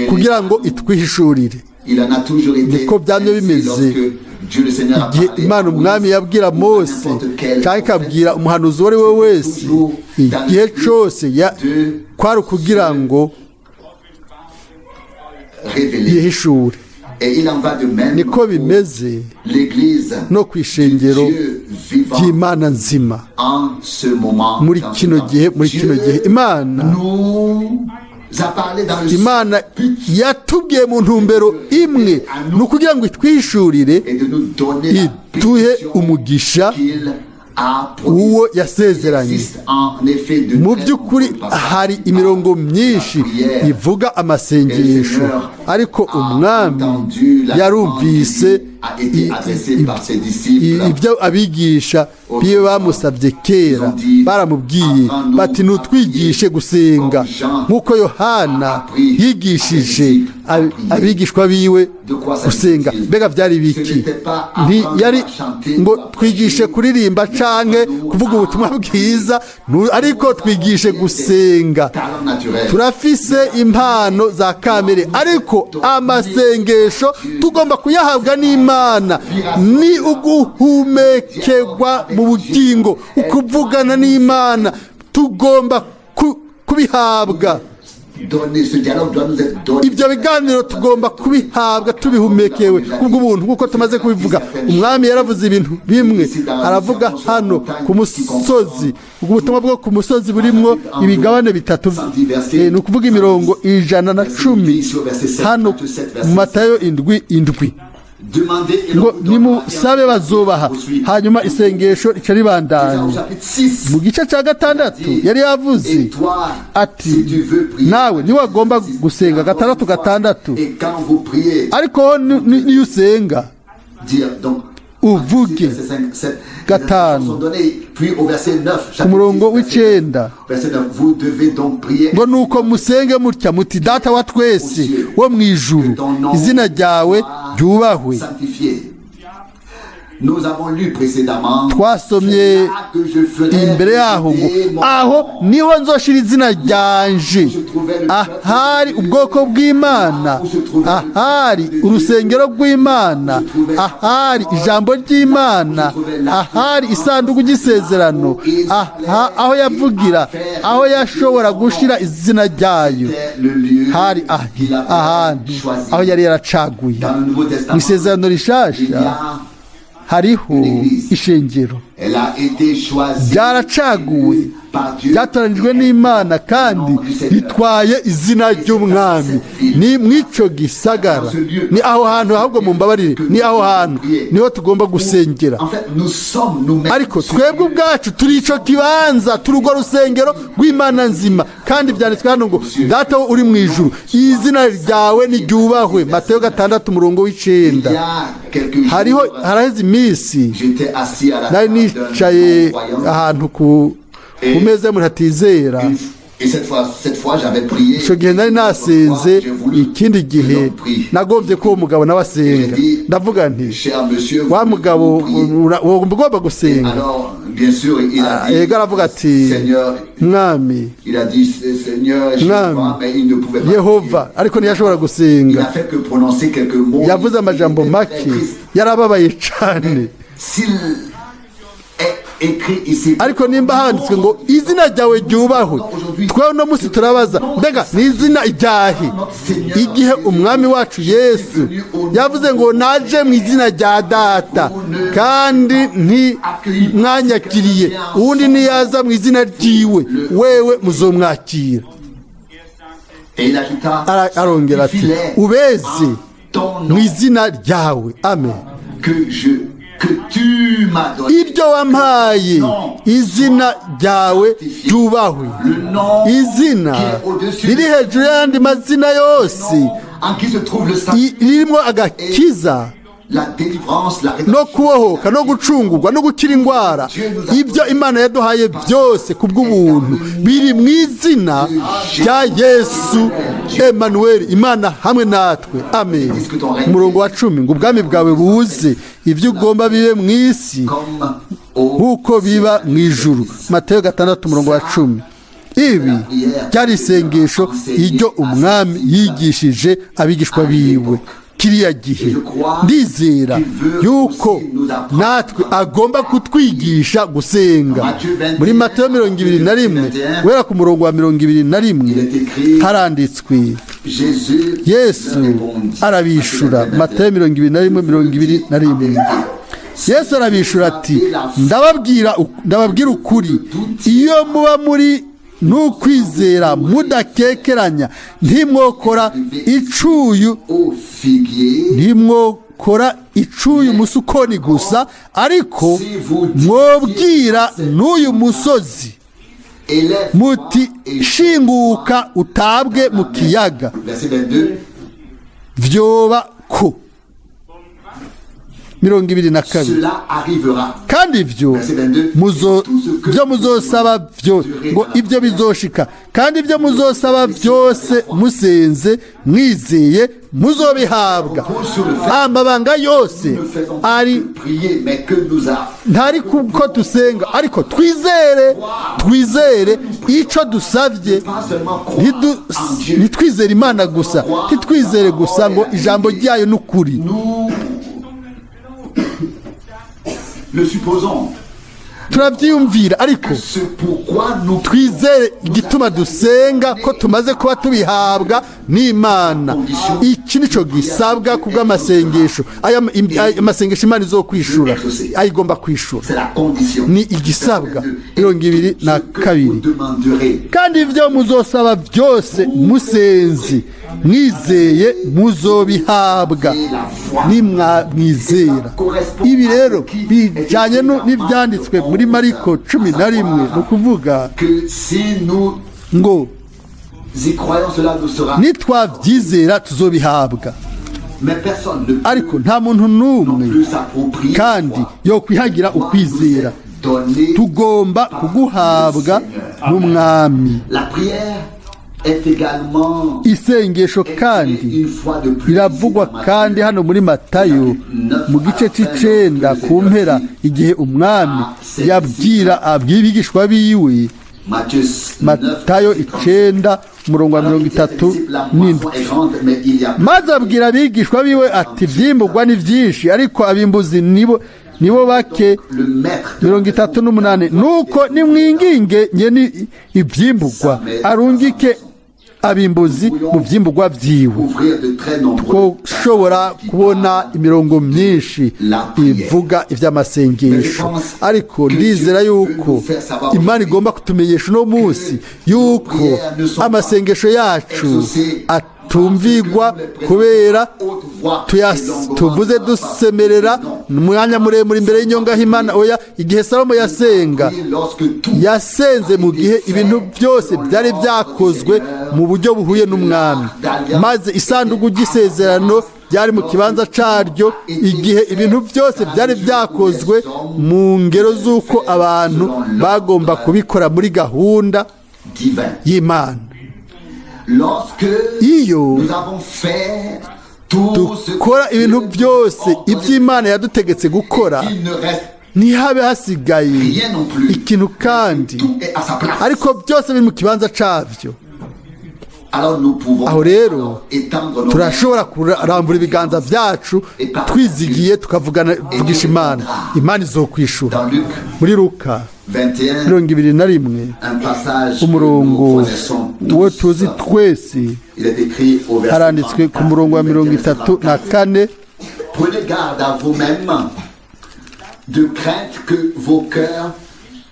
kugira ngo itwihishurire. Il en a toujours été Niko byamye ainsi bimeze. lorsque Dieu le Seigneur a Igihe parlé Imana à umwami Moïse yabwira ou à Mose n'importe quel cyangwa ikabwira umuhanuzi uwo ari we wese, igihe cyose kwari ukugira ngo révélé. yihishure. Et il en va de même Niko pour bimeze l'Église no ku ishengero Dieu vivant ry'Imana nzima en ce moment. muri dans ce kino temps. gihe, muri kino Dieu gihe Imana nous a parlé dans le Imana but yatubwiye mu ntumbero imwe, ni ukugira ngo itwishurire, et de nous donner la ituhe bénédiction umugisha qu'il a promis. uwo yasezeranye. Il existe en effet de Mu très by'ukuri nombreux passages hari qui imirongo parlent de la myinshi prière. ivuga amasengesho, ariko umwami yarumvise ibyo abigisha biwe bamusabye kera. Baramubwiye bati: "Nutwigishe gusenga nk'uko Yohana yigishije abigishwa biwe gusenga." Mbega byari biki? Ntiyari ngo twigishe kuririmba canke kuvuga ubutumwa bwiza, ariko twigishe gusenga. Talent naturel. Turafise impano za kamere, ariko amasengesho tugomba kuyahabwa n'Imana. Ni uguhumekerwa mu bugingo, ukuvugana n'Imana, tugomba kubihabwa. Donner, ce dialogue doit nous être donné. Ibyo biganiro tugomba kubihabwa tubihumekewe kubw'ubuntu, nk'uko tumaze kubivuga. Umwami yaravuze ibintu bimwe, aravuga hano ku musozi. Ubutumwa bwo ku musozi burimwo imigabane bitatu, ni ukuvuga imirongo 110, hano mu Matayo 7:7 Demandez et ngo l'on vous donnera. "Nimusabe bazobaha." Hanyuma isengesho rica Déjà au ribandanya. chapitre 6, Mu gice cya gatandatu yari yavuze ati: "Nawe niwagomba gusenga." 6:6. Et quand vous priez, Ariko ho niyo usenga, dire donc uvuge. verset 5, 7, 5. sont donnés. Puis au verset 9, Ku murongo w'9 verset 9, vous devez donc prier ngo: "Nuko musenge mutya muti: Data wa twese wo mu ijuru, izina ryawe ryubahwe." Sanctifié. Nous avons lu précédemment. Twasomye C'est là que je ferai imbere yaho ngo: résider mon "Aho nom. niho nzoshira izina ryanje." Ahari ubwoko bw'Imana, ahari urusengero rw'Imana, ahari ijambo ry'Imana, ahari isanduku ry'isezerano, aha aho yavugira, aho yashobora gushira izina ryayo, C'était le lieu hari qu'il avait ahantu choisi. aho yari yaracaguye. Dans le Nouveau Mu Testament, isezerano il y rishasha a hariho ishengero. Elle a été choisie Byaracaguwe Ryatoranijwe n'Imana kandi ritwaye izina ry'Umwami. Ni mw'ico gisagara, ni aho hantu, ahubwo mumbabarire, ni aho hantu niho tugomba gusengera. Ariko twebwe ubwacu turi ico kibanza, turi urwo rusengero rw'Imana nzima. Kandi byanditswe hano ngo: "Data wo uri mu ijuru, izina ryawe niryubahwe." Mateyo 6 umurongo w'9. Hariho haraheze iminsi nari nicaye ahantu ku meza y'umuntu atizera. Icyo gihe nari nasenze, ikindi gihe nagombye ko uwo mugabo nawe asenga. Ndavuga nti: "Wa mugabo, ugomba gusenga." Yego, aravuga ati: "Mwami, Mwami Yehova," ariko ntiyashobora gusenga. Yavuze amajambo make, yarababaye cyane. Ariko nimba handitswe ngo izina ryawe ryubahwe, twe uno munsi turabaza: mbega ni izina ryahe? Igihe Umwami wacu Yesu yavuze ngo: "Naje mu izina rya Data kandi ntimwanyakiriye, uwundi niyaza mu izina ryiwe, wewe muzomwakira." Arongera ati: "Ubeze mu izina ryawe." Amen. Ibyo wampaye, izina ryawe ryubahwe, izina riri hejuru y'ayandi mazina yose, ririmo agakiza no kubohoka no gucungurwa no gukira indwara. Ibyo Imana yaduhaye byose ku bw'ubuntu biri mu izina rya Yesu, Emanuweli, Imana hamwe natwe. Amen. Umurongo wa 10 ngo: "Ubwami bwawe buze, ibyo ugomba bibe mu isi nk'uko biba mu ijuru." Mateyo 6 umurongo wa 10. Ibi ryari isengesho iryo Umwami yigishije abigishwa biwe kiriya gihe. Ndizera yuko natwe agomba kutwigisha gusenga. Muri Mateyo 21, guhera ku murongo wa 21, haranditswe: Yesu arabishura. Mateyo 21:21. Yesu arabishura ati: "Ndababwira, ndababwira ukuri, iyo muba muri n'ukwizera mudakekeranya, ntimwokora icuyu ntimwokora icuyu musukoni gusa, ariko mwobwira n'uyu musozi muti: 'Shinguka utabwe mu kiyaga,' vyoba ko." 22. Kandi ibyo byo muzosaba byo, ngo ibyo bizoshika, kandi ibyo muzosaba byose musenze mwizeye, muzobihabwa. Amabanga yose ari ntari kuko dusenga, ariko twizere, twizere icyo dusabye. Ntitwizere Imana gusa, ntitwizere gusa ngo ijambo ryayo ni ukuri. Le supposons. Turabyiyumvira, ariko C'est pourquoi nous twizere igituma dusenga ko tumaze kuba tubihabwa n'Imana. Iki nicyo gisabwa ku bw'amasengesho. Aya amasengesho Imana izokwishura, ayigomba kwishura. C'est la condition. Ni igisabwa. 22. Vous demanderez. Kandi ibyo muzosaba byose musenze mwizeye, muzobihabwa, nimwamwizera. Ibi rero bijyanye n'ibyanditswe muri Mariko 11, ni ukuvuga Que si nous ngo y croyons, cela nous sera. nitwabyizera tuzobihabwa. Mais personne ne peut Ariko nta muntu n'umwe plus s'approprier. kandi yo kwihagira ukwizera. Donner. Tugomba kuguhabwa n'Umwami. La prière est également Isengesho kandi une fois de plus riravugwa kandi hano muri Matayo mu gice c'9 ku mpera, igihe Umwami yabwira abigishwa biwe. Matthieu 9, Matayo 9 umurongo wa 37. Mais il y a Maze abwira abigishwa biwe ati: "Ivyimburwa ni byinshi, ariko abimbuzi nibo bake." Le maître de 38. Nuko nimwinginge nyene ivyimburwa arungike abimbuzi mu vyimburwa vyiwe. Ouvrir de très nombreux Ushobora kubona imirongo myinshi ivuga iby'amasengesho, ariko ndizera yuko Imana igomba kutumenyesha uno munsi yuko amasengesho yacu atumvigwa kubera tuvuze dusemerera umwanya muremure imbere y'inyongahimana. Oya, igihe Salomo yasenga, lorsque tout yasenze mu gihe ibintu byose byari byakozwe mu buryo buhuye n'umwami, maze isanduku ry'isezerano ryari mu kibanza caryo, igihe ibintu byose byari byakozwe mu ngero z'uko abantu bagomba kubikora muri gahunda divin. y'Imana. Lorsque Iyo nous avons fait tout ce dukora que ibintu Dieu byose nous ordonne, iby'Imana yadutegetse gukora, il ne reste ntihabe hasigaye rien non plus. ikintu kandi, Tout est à sa place. ariko byose biri mu kibanza cabyo. Alors nous pouvons Aho rero étendre nos turashobora kurambura ibiganza byacu twizigiye, tukavugana, vugisha Imana, Imana izokwishura. Dans Luc Muri Luka 21, 21, un passage que nous umurongo connaissons uwo tous. tuzi twese, Il est écrit au verset haranditswe ku murongo wa 34, 34. Prenez garde à vous-même de crainte que vos cœurs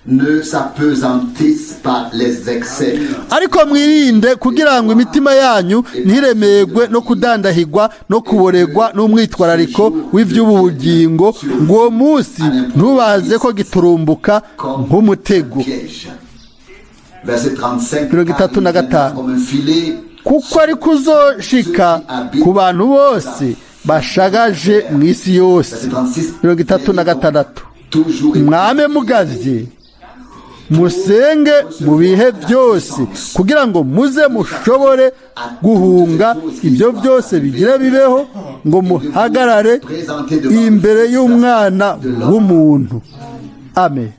ne s'appesantissent par les excès Ariko mwirinde kugira ngo imitima yanyu ntiremerwe no kudandahigwa no kuboregwa n'umwitwarariko w'iby'ubu bugingo, ngo uwo munsi ntubaze ko giturumbuka comme nk'umutego. un piège. Verset 35. 35. Comme un filet Kuko ariko uzoshika ku bantu bose bashagaje mu isi yose. Verset 36. 36. Toujours Mwame mugavye, musenge mu bihe byose, kugira ngo muze mushobore guhunga ibyo byose bigira bibeho, ngo muhagarare imbere y'Umwana w'umuntu. Amen.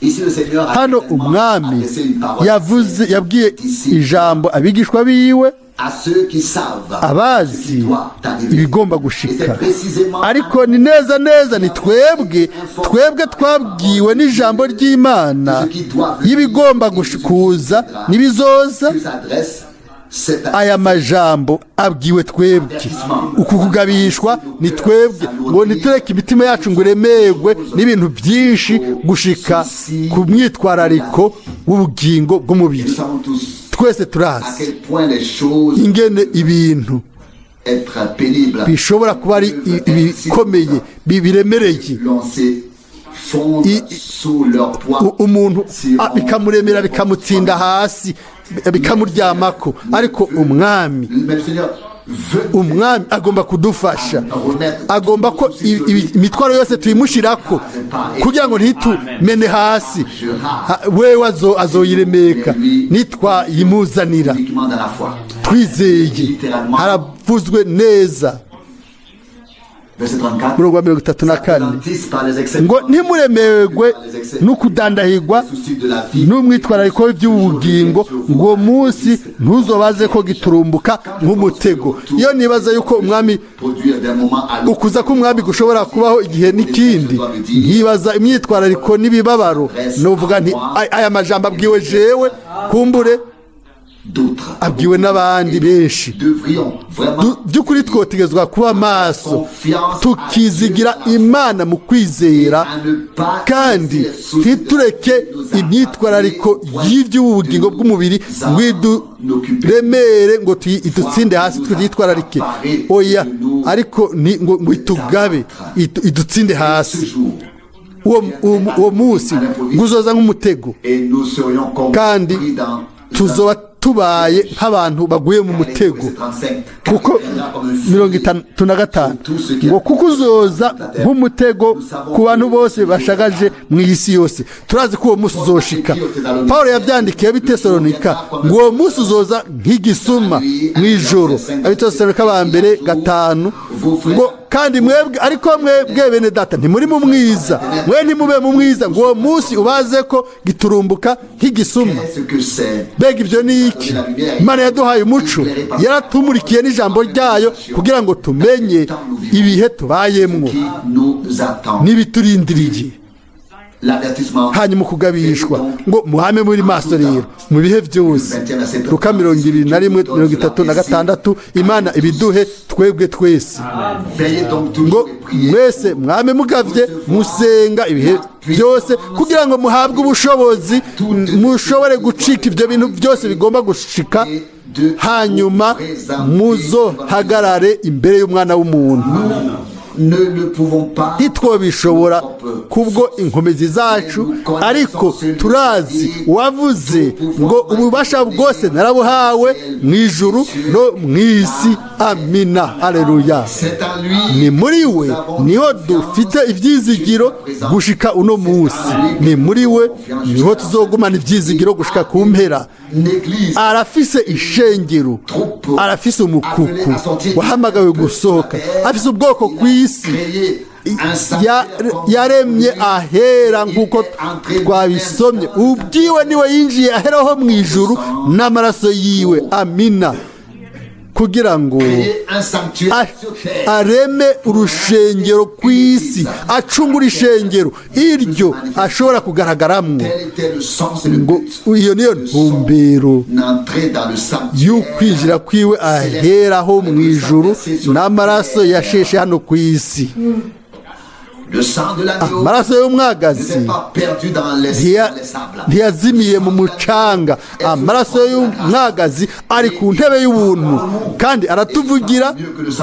Ici, le Seigneur a Hano clairement Umwami adressé une parole yavuze, yabwiye ijambo abigishwa biwe, à ceux qui savent abazi ce qui doit arriver. ibigomba Et gushika. c'est précisément Ariko ni neza neza ni twebwe, twebwe twabwiwe n'ijambo ry'Imana y'ibigomba kuza n'ibizoza. que s'adresse cette Aya majambo abwiwe twebwe, uku kugabishwa ni twebwe, ngo ntitureke imitima yacu ngo iremerwe n'ibintu byinshi gushika ku mwitwarariko w'ubugingo bw'umubiri. Nous savons tous Twese à turazi quel point les choses ingene ibintu être pénibles bishobora kuba ari ibikomeye, biremereye, lancer fondre sous leur poids. Umuntu bikamuremera, bikamutsinda hasi, bikamuryamako, ariko Umwami, Mais le Seigneur veut Umwami agomba kudufasha, agomba ko imitwaro yose tuyimushirako kugira ngo ntitumene hasi. Wewe azoyiremeka nitwayimuzanira uniquement dans la foi. twizeye. Haravuzwe neza, Verset 34. murongo wa 34, S'appesantissent par les excès. ngo ntimuremerwe no kudandahigwa Soucis de la vie. n'umwitwarariko w'iby'ubugingo, ngo uwo munsi ntuzobaze ko giturumbuka nk'umutego. Iyo nibaza yuko Umwami, Produire d'un moment à l'autre. ukuza k'Umwami gushobora kubaho igihe n'ikindi, nkibaza imyitwarariko n'ibibabaro, nuvuga nti: Aya majambo abwiwe jewe, kumbure D'autres. abwiwe n'abandi benshi." Devrions vraiment By'ukuri twotegezwa kuba maso, tukizigira Imana mu kwizera, kandi ntitureke imyitwarariko y'iby'ubugingo bw'umubiri ngo iduremere, ngo idutsinde hasi tuyitwararike. Oya, ariko ni ngo itugabe, idutsinde ce hasi. jour. Uwo munsi ngo uzoza nk'umutego, Et nous serions comme kandi pris dans tuzoba tubaye nk'abantu baguye mu mutego. Kuko 35 ngo: "Kuko uzoza nk'umutego ku bantu bose bashagaje mu isi yose." Turazi ko uwo munsi uzoshika. Paul yabyandikiye ab'Itesalonika ngo uwo munsi uzoza nk'igisuma mu ijoro. Ab'Itesalonika ba mbere 5, ngo: "Kandi mwebwe, ariko mwebwe bene data, ntimuri mu mwiza, mwe ntimube mu mwiza, ngo uwo munsi ubaze ko giturumbuka nk'igisuma." Qu'est-ce que c'est? Mbega ibyo ni iki? Imana yaduhaye umuco, yaratumurikiye n'ijambo ryayo kugira ngo tumenye ibihe tubayemwo Qui nous attend. n'ibiturindiriye. L'avertissement. Hanyuma ukugabishwa ngo muhame muri maso rero mu bihe byose. Luka 21, 36. Imana ibiduhe twebwe twese. Veillez donc Ngo toujours et priez. mwese mwame mugavye, musenga ibihe byose, kugira ngo muhabwe ubushobozi, mushobore gucika ibyo bintu byose bigomba gushika, hanyuma muzohagarare imbere y'Umwana w'umuntu. Ne le pouvons pas. Ntitwobishobora kubwo inkomezi zacu, ariko turazi wavuze ngo: "Ububasha bwose narabuhawe mu ijuru no mu isi." Amina, haleluya. C'est en lui. Ni muri we niho dufite ibyizigiro gushika uno munsi, ni muri we niho tuzogumana ibyizigiro gushika ku mpera. Une église. Arafise ishengero, arafise umukuku wahamagawe gusohoka, afise ubwoko ku isi yaremye ahera nk'uko twabisomye. Ubwiwe niwe yinjiye aheraho mu ijuru n'amaraso yiwe, amina, kugira ngo Créer un sanctuaire sur terre. areme urushengero ku isi, acungura ishengero iryo ashobora kugaragaramwo. Tel était le sens et le Ngo but iyo niyo ntumbero de son entrée dans le sanctuaire. y'ukwinjira kwiwe aheraho mu ijuru n'amaraso yasheshe hano ku isi. Le sang de l'agneau Amaraso y'umwagazi n'était pas perdu dans les sables. ntiyazimiye mu mucanga. Amaraso y'umwagazi ari ku ntebe y'ubuntu kandi aratuvugira,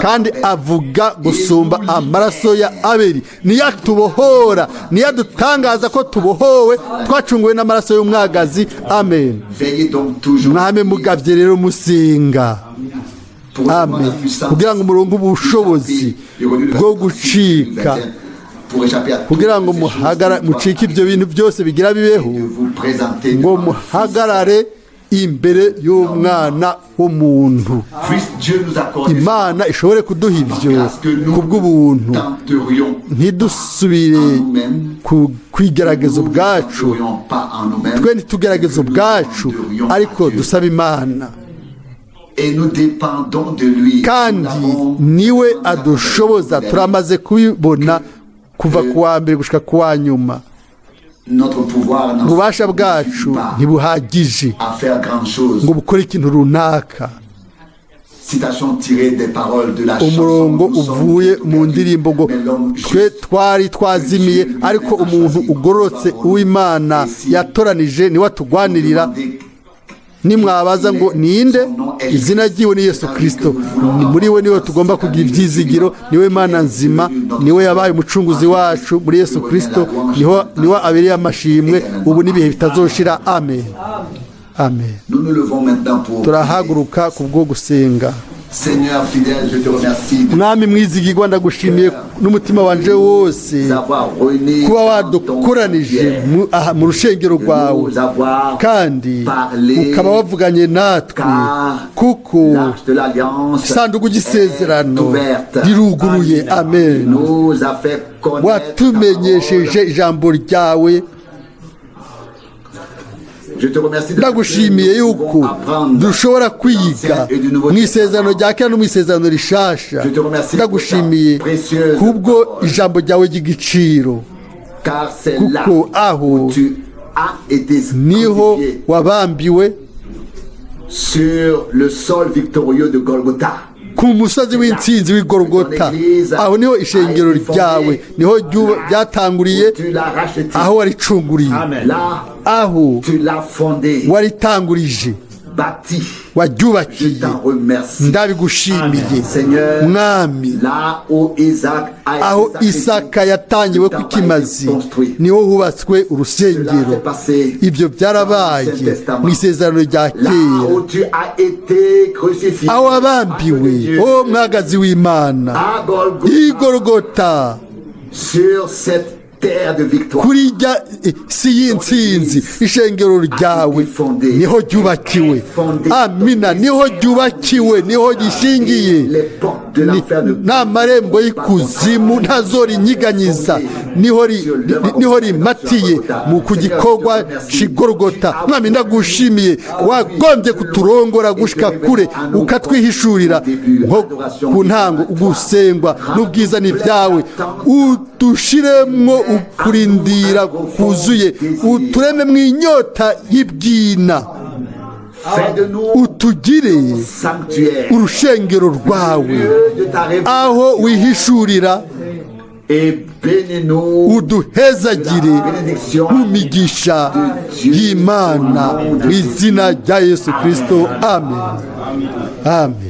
kandi avuga gusumba amaraso ya Abeli. Niyo atubohora, niyo adutangaza ko tubohowe, twacunguwe n'amaraso y'umwagazi. Amen. Veillez donc toujours. Mwame mugavye rero, musenga. Pour recevoir Amen. la puissance Kugira ngo muronke ubushobozi bwo gucika, kugira ngo muhagara mucike ibyo bintu byose bigira bibeho, ngo muhagarare imbere y'Umwana w'umuntu. Imana ishobore kuduha ibyo kubw'ubuntu, ntidusubire ku kwigerageza ubwacu. Twe ntitugerageze ubwacu, ariko dusaba Imana, kandi niwe adushoboza. Turamaze kubibona kuva ku wa mbere gushika ku wa nyuma. Ububasha bwacu ntibuhagije ngo bukore ikintu runaka. Umurongo uvuye mu ndirimbo ngo: "Twe twari twazimiye, ariko umuntu ugororotse uw'Imana yatoranije niwe atugwanirira." Nimwabaza ngo ninde, izina ryiwe ni Yesu Kirisito. Ni muri we niwe tugomba kugira ibyizigiro, niwe Mana nzima, niwe yabaye umucunguzi wacu. Muri Yesu Kirisito niho niwe abereye amashimwe ubu n'ibihe bitazoshira. Amen, amen. Nous nous levons maintenant pour Turahaguruka kubwo gusenga. Seigneur fidèle, je te remercie de Mwami mwizigirwa, ndagushimiye n'umutima wanje wose nous avoir réunis kuba dans ton wadukoranije sanctuaire, aha, mu rushengero rwawe, nous avoir kandi parlé, ukaba wavuganye natwe, car kuko l'arche de l'alliance isanduku y'isezerano est ouverte. riruguruye. Amen. Nous a fait connaître ta Watumenyesheje parole. ijambo ryawe. Je te remercie de Ndagushimiye yuko dushobora kwiga mu Isezerano rya Kera no mu Isezerano Rishasha. Ndagushimiye kubwo ijambo ryawe ry'igiciro, car c'est là kuko aho où tu as été niho crucifié, wabambiwe, sur le sol victorieux de Golgotha. Ku musozi w'intsinzi w'Igorogota. Aho niho ishengero ryawe niho ryatanguriye, Où tu l'as racheté. aho waricunguriye, Là, aho tu l'as fondé, waritangurije, bâti. Je waryubakiye. T'en remercie. Ndabigushimiye. Seigneur, Mwami, là où Isaac a été aho sacrifié, Isaka yatangiwe ku kimazi niho hubatswe urusengero. Ibyo byarabaye mu Isezerano rya là Kera. Où tu as été crucifié, Aho wabambiwe, o mwagazi w'Imana, à Golgotha, Igorogota, sur cette terre de victoire, kuri ijya si y'intsinzi, ishengero ryawe niho ryubakiwe. Amina, niho ryubakiwe, niho gishingiye. Les portes N'amarembo y'ikuzimu ntazorinyiganyiza. Niho rimatiye mu ku gikorwa c'Igorogota. Mwami, ndagushimiye, wagombye kuturongora gushika kure, ukatwihishurira nko ku ntango. Ugusengwa n'ubwiza ni byawe. Udushiremwo ukurindira kuzuye, utureme mu inyota y'ibwina. Fais de nous Utugire sanctuaire, urushengero rwawe, lieu de ta révélation, aho wihishurira. Et bénis-nous Uduhezagire mu migisha y'Imana, mu izina rya Yesu Kirisito, amen, amen.